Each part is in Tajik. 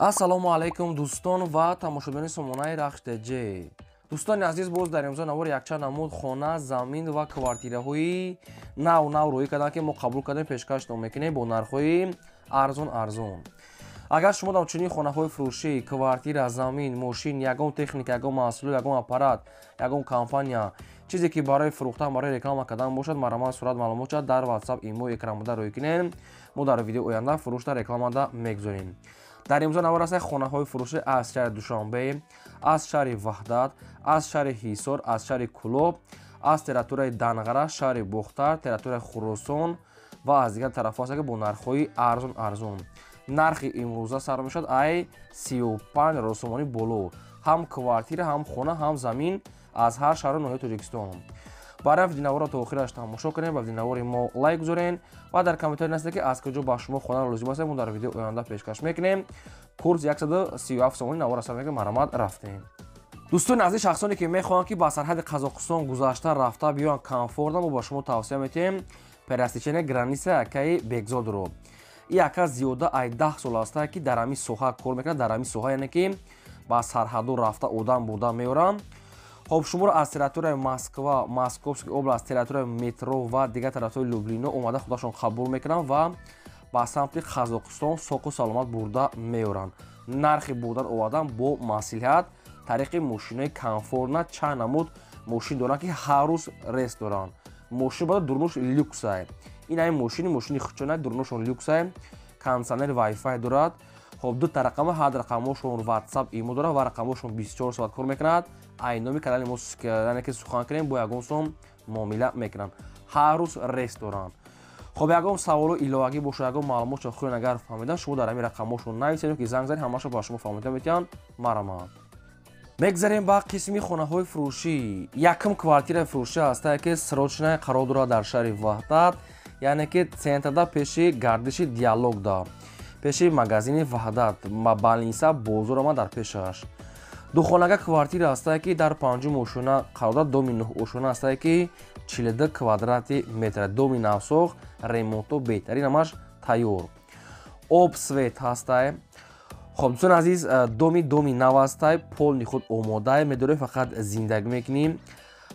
Ассалому алайкум, дӯстон ва тамошобинони сомонаи Рахш ТЖ. Дӯстони азиз, боз дар имзо навор якчанд намуд хона, замин ва квартираҳои нав нав рӯӣ карданд, ки мо қабул кардем, пешкаштон мекунем бо нархҳои арзон арзон. Агар шумо дар чунин хонаҳои фурӯшӣ, квартира, замин, мошин, ягон техника, ягон маҳсулот, ягон аппарат, ягон компания, чизе ки барои фурӯхтан, барои реклама кардан бошад, марҳамат, сурат, маълумот дар WhatsApp, имо экранбуда рӯй кунем. Мо дар видео оянда фурӯшта, рекламада мегузорем. Дар имзо навор аст хонаҳои фурӯшӣ аз шаҳри Душанбе, аз шаҳри Ваҳдат, аз шаҳри Ҳисор, аз шаҳри Кӯлоб, аз территорияи Данғара, шаҳри Бохтар, территорияи Хуросон ва аз дигар тарафҳо аст, ки бо нархҳои арзон арзон. Нархи имрӯза сар мешавад ай 35 000 сомонӣ боло, ҳам квартира, ҳам хона, ҳам замин, аз ҳар шаҳру ноҳияи Тоҷикистон. Барои видеонаворро то охираш тамошо кунем ва видеонавори мо лайк гузорен ва дар комментарий нависед, ки аз куҷо ба шумо хона лозим аст, мо дар видео оянда пешкаш мекунем. Курс 137 сомонӣ. Навор сар мекунем, марҳамат, рафтем. Дӯстони азиз, шахсоне ки мехоҳанд, ки ба сарҳади Қазоқистон гузашта рафта биёянд комфортно, мо ба шумо тавсия метиҳем пересечение граница акаи Бекзодро. И ака зиёда ай 10 сол аста, ки дар ҳамин соҳа кор мекунад, дар ҳамин соҳа, яъне ки ба сарҳадо рафта одам бурда меоранд. Хоб, шуморо аз территорияи Москва, Московский област, территорияи метро ва дигар тарафҳои Люблино омада худашон қабул мекунанд ва ба самти Қазоқистон соқу саломат бурда меоранд. Нархи бурдан овардан бо маслиҳат, тариқи мошинои комфортно. Чанд намуд мошин доранд, ки ҳар рӯз рейс доранд. Мошин бада дурнуш люксай. Ин ҳамин мошини хучона, дурнушон люксай, кондитсионер, вайфай дорад. Хоб, дута рақама, ҳар рақамошон WhatsApp, имо дорад ва рақамошон 24 соат кор мекунад. Ай номи канали мо, яъне ки сухан кунем, бо ягон сом муомила мекунанд. Ҳар рӯз рейс доранд. Хоб, ягон саволу иловагӣ бошад, ягон маълумотшо хуён агар фаҳмидан, шумо дар ҳамин рақамошон нависед ки занг занед, ҳамаашо ба шумо фаҳмида метиҳанд. Марҳамат. Мегзарем ба қисми хонаҳои фурӯшӣ. Якум квартираи фурӯшӣ ҳастае, ки срочная қарор дорад дар шаҳри Ваҳдат, яъне ки центрда, пеши гардиши Диалогда, пеши магазини Ваҳдат, больница, бозор омад дар пешаш. Духонага квартира ҳастае, ки дар панҷум ошона қарор дорад. Доми нӯҳ ошона ҳастае, ки 42 квадрати метр. Доми навсохт, ремонто беҳтарин, ҳамаш тайёр, об, свет ҳастае. Хоб, дӯстони азиз, доми нав ҳастай, полный худ омодае, медорем, фақат зиндагӣ мекунем.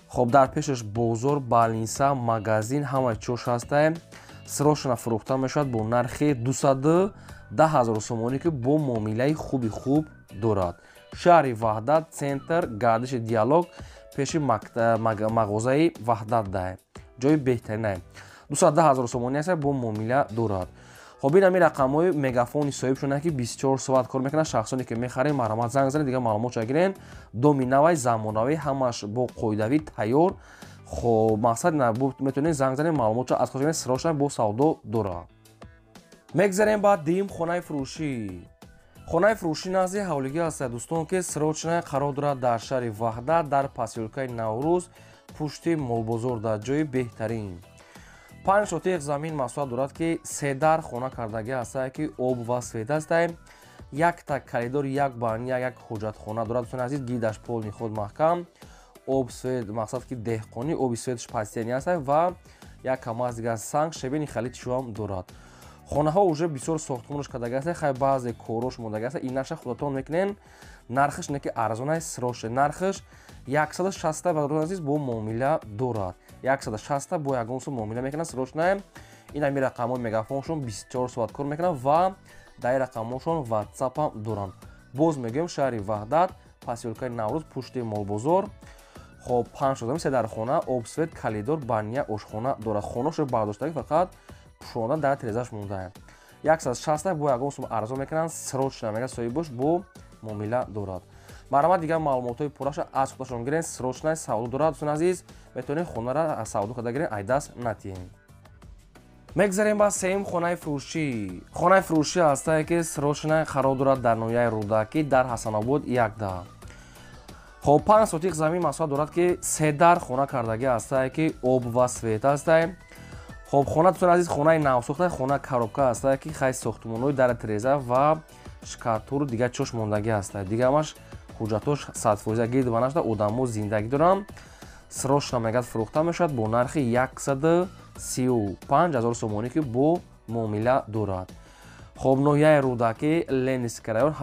Хоб, дар пешаш бозор, больница, магазин, ҳамаи чош ҳастае. Срочно фурӯхта мешавад бо нархи 210 000 сомонӣ, ки бо муомилаи хуби хуб дорад. Шаҳри Ваҳдат, центр, гардиши Диалог, пеши мағозаи Ваҳдат дае, ҷои беҳтаринае. 210 000 сомонӣ аст, бо муомила дорад. Хоб, ин ҳамин рақамҳои мегафони соҳибшона, ки 24 соат кор мекунад. Шахсоне ки мехаред, марҳамат, занг занед, дигар маълумотша гирен. Доми навай, замонавӣ, ҳамаш бо қоидавӣ тайёр. Хоб, мақсад, метавонед занг занед, маълумотша аз худ. Срочно бо савдо дорад. Мегзарем ба дуюм хонаи фурӯшӣ. Хонаи фурӯшӣ назди ҳавлигӣ ҳастад, дӯстон, ки срочно қарор дорад дар шаҳри Ваҳдат, дар посёлкаи Наврӯз, пушти молбозор, дар ҷои беҳтарин. 5 сотих замин масоҳат дорад, ки седар хона кардагӣ ҳастае, ки об ва свет ҳастае, якта коридор, як баня, як ҳоҷатхона дорад. Дӯстони азиз, гидаш полный худ маҳкам, об, свет, мақсад ки деҳқонӣ, оби светш постоянный ҳастае ва як камаз дигар санг, щебень, хали чиҳам дорад. Хонаҳо уже бисёр сохтмонаш кардаги аст, хай, баъзе корош мондаги аст, инаша худатон мекунен. Нархаш не ки арзонай, срочно нархаш 160, бародарони азиз, бо муомила дорад. 160 бо ягон сум муомила мекунад, срочно. Ин ҳами рақамҳои мегафоншон 24 соат кор мекунад ва дар ин рақамҳошон ватсапам доранд. Боз мегӯем, шаҳри Ваҳдат, посёлкаи Наврӯз, пушти молбозор. Хоб, панҷ сотих, се дар хона, об, свет, коридор, баня, ошхона дорад. Хонашо бардоштагӣ, фақат пӯшондан дар тирезаш монда. 160 бо ягон сум арзон мекунанд, срочно мега соҳибош, бо муомила дорад. Марҳамат, дигар маълумотҳои пурраша аз худашон гирен. Срочно савдо дорад. Дӯстони азиз, метавонед хонара савдо карда гирен, ай даст натиҳем. Мегзарем ба сеюм хонаи фурӯшӣ. Хонаи фурӯшӣ ҳастае, ки срочно қарор дорад дар ноҳияи Рӯдакӣ, дар Ҳасанобод якда. Хоб, 5 сотих замин масоҳат дорад, ки седар хона кардагӣ ҳастае, ки об ва свет ҳастае. Хоб, хона, дӯстони азиз, хонаи навсохта, хона коробка ҳастае, ки хай, сохтмонҳои дар тиреза ва шкатуру дигар чош мондагӣ ҳастае. Дигар ҳамаш ҳуҷҷатош 100% гирд ба нашуда, одамо зиндагӣ доранд. Срочно мегӯяд, фурӯхта мешавад бо нархи 135 000 сомонӣ, ки бо муомила дорад. Хоб, ноҳияи Рӯдакӣ, Ленинский район,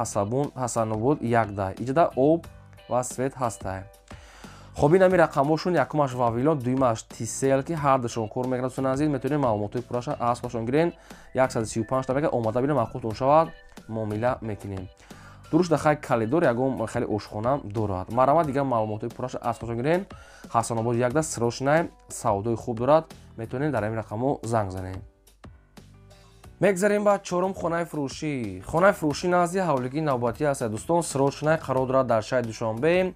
Ҳасанобод 1. Иҷода об ва свет ҳастай. Хоб, ин ҳами рақамҳошон: якумаш Вавилон, дуюмаш Тисел, ки ҳардушон кор мекунад. Дӯстони азиз, метавонед маълумотҳои пурраша аз худашон гирен. 135 та мега омада бинем, маъқултон шавад, муомила мекунем. Дуруст дахай калидор, ягон хеле ошхона дорад. Марҳамат, дигар маълумотҳои пурраша аз худашон гирен. Ҳасанобод 1 срочный, савдои хуб дорад. Метавонед дар ҳамин рақамҳо занг занед. Мегзарем ба чорум хонаи фурӯшӣ. Хонаи фурӯшӣ назди ҳавлигии навбатӣ аст, дӯстон. Срочный қарор дорад дар шаҳри Душанбе,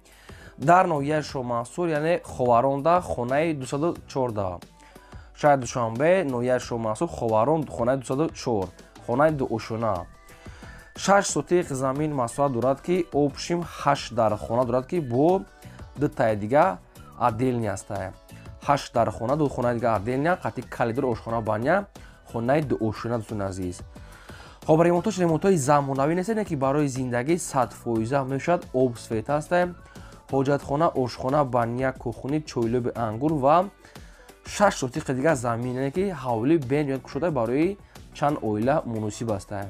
дар ноҳияи Шоҳмансур, яъне Ховаронда, хонаи 214. Шаҳри Душанбе, ноҳияи Шоҳмансур, Ховарон, хонаи 204, хонаи дуошона. 6 сотиқ замин масоҳат дорад, ки общим 8 дар хона дорад, ки бо дутаи дига отдельный ҳастае. 8 дар хона, ду хонаи дига отдельный, қати калидор, ошхона, баня, хонаи дуошона, дӯстони азиз. Хоб, ремонтош ремонтҳои замонавӣ нест, ки барои зиндагӣ 100% мешавад. Об, свет ҳастае, ҳоҷатхона, ошхона, баня, кухни, чойлоби ангур ва 6 сотиқи дигар замин, яъне ки ҳавлӣ бениҳоят кушода, барои чанд оила муносиб ҳастае.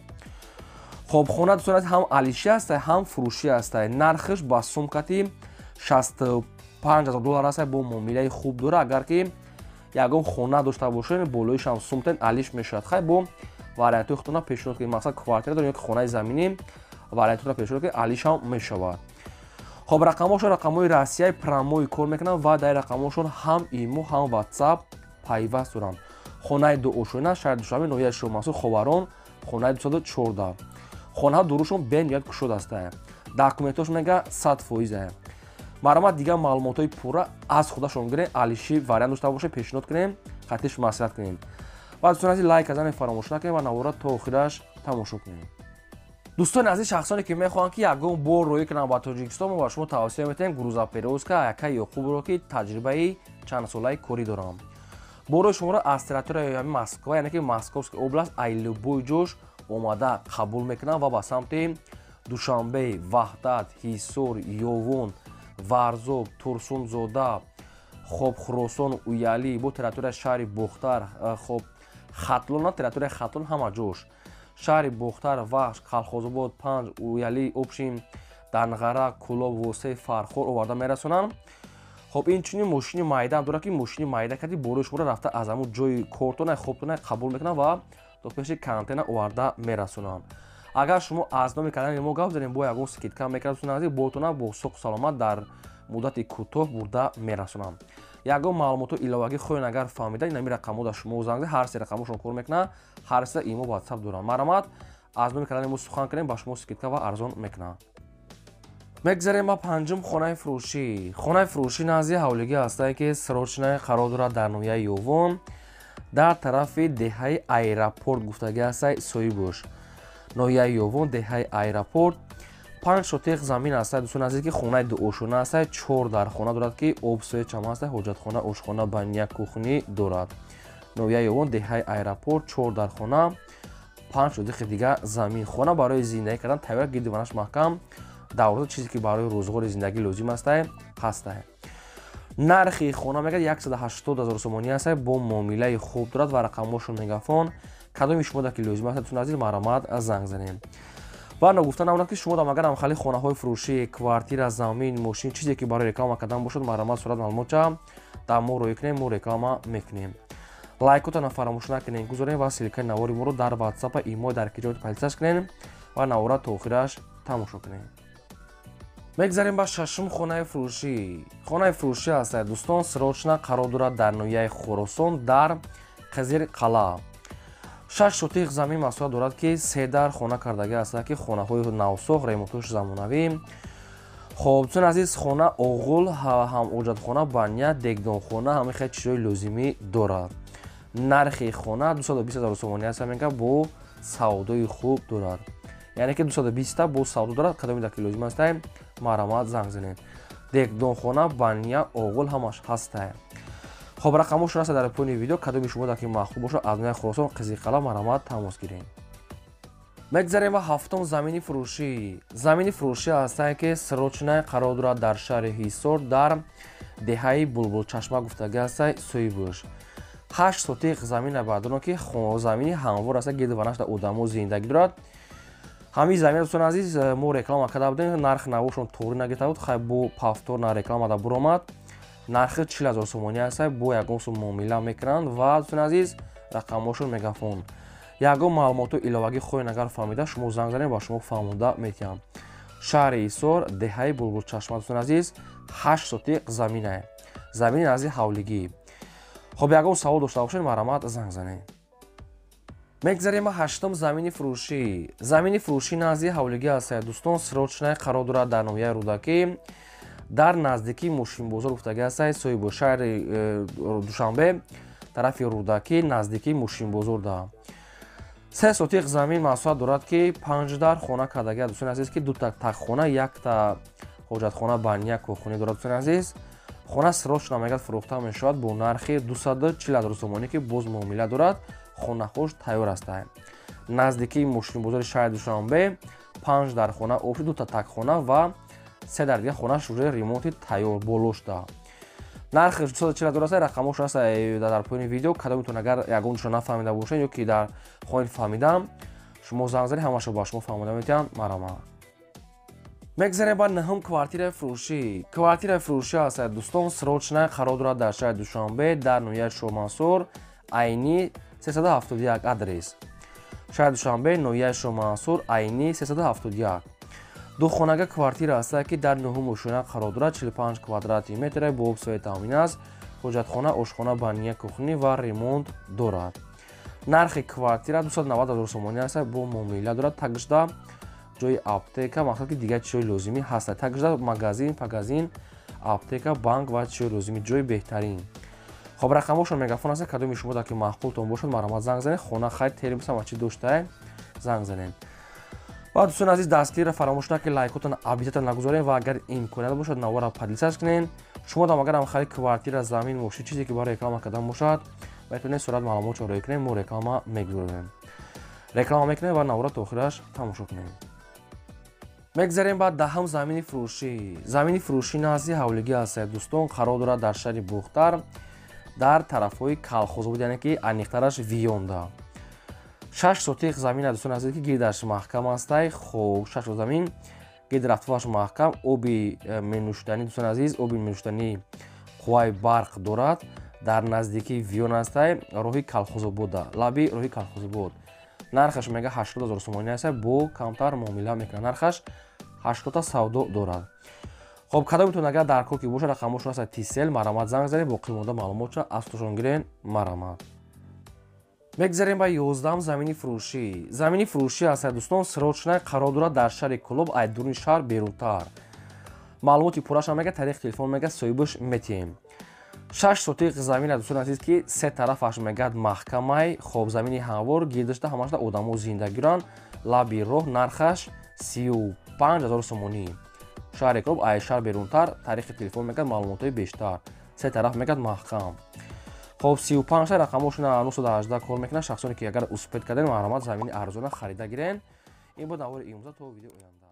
Хоб, хона, дӯстон, ҳам алишӣ ҳастае, ҳам фурӯшӣ ҳастае. Нархаш ба сумкати 65 000 доллар ҳастае, бо муомилаи хуб дора. Агар ки ягон хона дошта бошед, болоишам сумтен, алиш мешавад. Хай, бо вариантҳои худтона пешниҳод кунед, мақсад квартира дорем ё ки хонаи заминӣ, вариантҳоро пешниҳод кунед, алишам мешавад. Хоб, рақамҳошон рақамҳои Россияи прямой кор мекунанд ва дар рақамҳошон ҳам ИМО, ҳам Ватсап пайваст доранд. Хонаи дуошона, шаҳри Душанбе, ноҳияи Шоҳмансур, Ховарон, хонаи 214. Хонаҳо дурушон бениҳоят кушод ҳастае. Документҳош мега 100%. Марҳамат, дигар маълумотҳои пурра аз худашон гирен. Алиши вариант дошта бошед, пешниҳод кунем, қатиш маслиҳат кунем. Ва дӯстони азиз, лайк казани фаромӯш накунед ва навора то охираш тамошо кунед. Дӯстони азиз, шахсоне ки мехоҳанд, ки ягон бор роҳӣ кунанд ба Тоҷикистон, мо ба шумо тавсия метаҳем грузоперевозка якаи Ёқубро, ки таҷрибаи чандсолаи корӣ дорам. Борои шуморо аз территорияи Москва, яъне ки Московская область, ай любой ҷош омада қабул мекунанд ва ба самти Душанбе, Ваҳдат, Ҳисор, Ёвон, Варзоб, Турсунзода, хоб, Хуросон, Уялӣ, бо территорияи шаҳри Бохтар, хоб, Хатлон, территорияи Хатлон, ҳама ҷош, шаҳри Бохтар, Вахш, Калхозобод, Панҷ, Уялӣ, общим Данғара, Кӯлоб, Восеи, Фархор оварда мерасонанд. Хоб, инчунин мошини майдаам дорад, ки мошини майда кади борои шуморо рафта аз ҳамун ҷои кортона, хобтона қабул мекунанд ва то пеши контейнер оварда мерасонанд. Агар шумо аз номи канали мо гап занем, бо ягон скидка мекунад, бортона бо соқу саломат дар муддати кӯтоҳ бурда мерасонанд. Ягон маълумотҳо иловагӣ хоҳед агар фаҳмида, ин ҳами рақамҳо дар шумо занг, ҳар се рақамҳошон кор мекунад, ҳар се ИМО, Ватсап доранд. Марҳамат, аз номи канали мо сухан кунем, ба шумо скидка ва арзон мекунанд. Мегзарем ба панҷум хонаи фурӯшӣ. Хонаи фурӯшӣ назди ҳавлигӣ ҳастае, ки срочный қарор дорад дар ноҳияи Ёвон, дар тарафи деҳаи Аэропорт гуфтагӣ ҳастай соҳибош. Ноҳияи Ёвон, деҳаи Аэропорт, 5 сотиқ замин ҳастай, дӯстони азиз, ки хонаи дуошона ҳастай, чор дар хона дорад, ки об, свет чам ҳастай, ҳоҷатхона, ошхона, баня, кухни дорад. Ноҳияи Ёвон, деҳаи Аэропорт, чор дар хона, 5 сотиқи дигар замин. Хона барои зиндагӣ кардан тайёр, гирдиванаш маҳкам, даврата чизе ки барои рӯзғори зиндагӣ лозим ҳастай, ҳастай. Нархи хона мегӯяд 180 000 сомонӣ ҳастай, бо муомилаи хуб дорад ва рақамҳошон мегафон. Кадоми шумо ки лозим аст, дӯстони азиз, марҳамат, занг занем. Ва ногуфта намонад, ки шумо дам агар ҳамхали хонаҳои фурӯшӣ, квартира, замин, мошин, чизе ки барои реклама кардан бошад, марҳамат, сурат, маълумотча дар мо роҳӣ кунем, мо реклама мекунем. Лайкотона фаромӯш накунем, гузорем ва ссылкаи навори моро дар Ватсапа, ИМО дар ки ҷои подписаться кунем ва навора то охираш тамошо кунем. Мегзарем ба шашум хонаи фурӯшӣ. Хонаи фурӯшӣ ҳастад, дӯстон, срочно қарор дорад дар ноҳияи Хуросон, дар Қизир Қала. 6 сотиқ замин масоҳат дорад, ки се дар хона кардагӣ ҳастад, ки хонаҳои навсох, ремонтош замонавӣ. Хоб, дӯстони азиз, хона оғул, ҳам ҳоҷатхона, баня, дегдонхона, ҳамин хел чизҳои лозимӣ дорад. Нархи хона 220 000 сомонӣ аст, мега, бо савдои хуб дорад, яъне ки 220 бо савдо дорад. Кадоми даки лозим ҳастай, марҳамат, занг занед. Дегдонхона, баня, оғул ҳамаш ҳастай. Хоб, рақамҳошон аст дар поёни видео. Кадоми шумо даки маъқул бошад, аз ноҳияи Хуросон, Қизиқала, марҳамат, тамос гиред. Мегзарем ба ҳафтум замини фурӯшӣ. Замини фурӯшӣ ҳастае, ки срочный қарор дорад дар шаҳри Ҳисор, дар деҳаи Булбулчашма гуфтагӣ ҳастай соҳибош. 8 сотиқ замина баъдоно ки замини ҳамвор аст, гирду ванашда одамо зиндагӣ дорад. Ҳамин замина, дӯстони азиз, мо реклама карда будем, нарх навошон тоғрӣ нагирифта буд, хай бо повторно реклама да буромад. Нархи 40 000 сомонӣ аст, бо ягон сум муомила мекунанд ва, дӯстони азиз, рақамҳошон мегафон. Ягон маълумоту иловагӣ хоҳед агар фаҳмида, шумо занг занед ва шумо фаҳмонда метиҳам. Шаҳри Ҳисор, деҳаи Булбулчашма, дӯстони азиз, 8 сотиқ заминае. Замини назди ҳавлигӣ. Хоб, ягон савол дошта бошед, марҳамат, занг занед. Мегзарем ба ҳаштум замини фурӯшӣ. Замини фурӯшӣ назди ҳавлигӣ аст, дӯстон, срочная қарор дорад дар ноҳияи Рӯдакӣ, дар наздикии мошинбозор гуфтагӣ аст, соҳибо шаҳри Душанбе, тарафи Рӯдакӣ, наздикии мошинбозор да. 3 сотиқ замин масоҳат дорад, ки 5 дар хона кардагӣ, дӯстони азиз, ки дута тақхона, якта ҳоҷатхона, баня, кӯхонӣ дорад, дӯстони азиз. Хона срочно мегӯяд фурӯхта мешавад бо нархи 240 000 сомонӣ, ки боз муомила дорад. Хонахош тайёр аст. Наздикии мошинбозори шаҳри Душанбе, 5 дар хона обши, дута такхона ва 3 дар дига хонаш уже ремонти тайёр боло шуда. Нархи 240 000 аст, рақамҳош аст дар поёни видео. Кадомитон агар ягон ҷо нафаҳмида бошед ё ки дар хоҳед фаҳмидам, шумо занг занед, ҳамашро ба шумо фаҳмода метиҳам. Марҳамат. Мегзарем ба нӯҳум квартираи фурӯшӣ. Квартираи фурӯшӣ аст, дӯстон, срочная қарор дорад дар шаҳри Душанбе, дар ноҳияи Шоҳмансур, Айни 371 адрес. Шаҳри Душанбе, ноҳияи Шоҳмансур, Айни 371. Духонага квартира аст, ки дар нӯҳум ошёна қарор дорад, 45 квадрати метр, бо обсои таъмин аст, ҳоҷатхона, ошхона, баня, кухни ва ремонт дорад. Нархи квартира 290 000 сомонӣ аст, бо муомила дорад. Тагшда ҷои аптека, мақсад ки дигар чизҳои лозимӣ ҳаст. Тагшда магазин, пагазин, аптека, банк ва чизҳои лозимӣ, ҷои беҳтарин. Хоб, рақамҳошон мегафон аст, кадоми шумо дар ки маъқултон бошад, марҳамат, занг занед. Хона хайр термос ҳама чи доштае, занг занед. Ва, дӯстони азиз, дастгириро фаромӯш накунед, лайкотон обязательно нагузоред ва агар имконият бошад, навора поделиться кунед. Шумо дам агар ҳам хари квартира, замин, мошин, чизе ки барои реклама кардан бошад, метавонед сурат маълумотшо роӣ кунед, мо реклама мегузорем. Реклама мекунем ва навора то охираш тамошо кунем. Мегзарем ба даҳум замини фурӯшӣ. Замини фурӯшӣ назди ҳавлигӣ аст, дӯстон, қарор дорад дар шаҳри Бохтар, дар тарафҳои Калхозобод, яъне ки аниқтараш Вионда. 6 сотиқ замин, дӯстони азиз, ки гирдаш маҳкам астай. Хоб, 6 замин гирд рафтуаш маҳкам, оби менӯшиданӣ, дӯстони азиз, оби менӯшиданӣ, қувваи барқ дорад. Дар наздикии Вион астай, роҳи Калхозобода, лаби роҳи Калхозобод. Нархаш мега 80 000 сомонӣ аст, бо камтар муомила мекунад. Нархаш 80 савдо дорад. Хоб, кадомитон агар дар кор ки бошад, рақамҳошон аст Тисел, марҳамат, занг занед, боқӣ монда маълумотша аз тушон гирен, марҳамат. Мегзарем ба 11 замини фурӯшӣ. Замини фурӯшӣ аст, дӯстон, срочная қарор дорад дар шаҳри Кӯлоб, ай дуруни шаҳр берунтар. Маълумоти пурраша мега тариқи телефон мега соҳибаш метиҳем. 6 сотиқ замин, дӯстони азиз, ки се тарафаш мегӯяд маҳкамай. Хоб, замини ҳамвор, гирдашда ҳамашда одамо зиндагӣ доранд, лаби роҳ, нархаш 35 000 сомонӣ. Шаҳри Кӯлоб, ай шаҳр берунтар, тариқи телефон мегӯяд маълумотҳои бештар. Се тараф мегӯяд маҳкам. Хоб, 35 рақамҳошона 918 кор мекунад. Шахсоне ки агар успеть кардем, марҳамат, замини арзона харида гирен. Ин буд навори имрӯза, то видео оянда.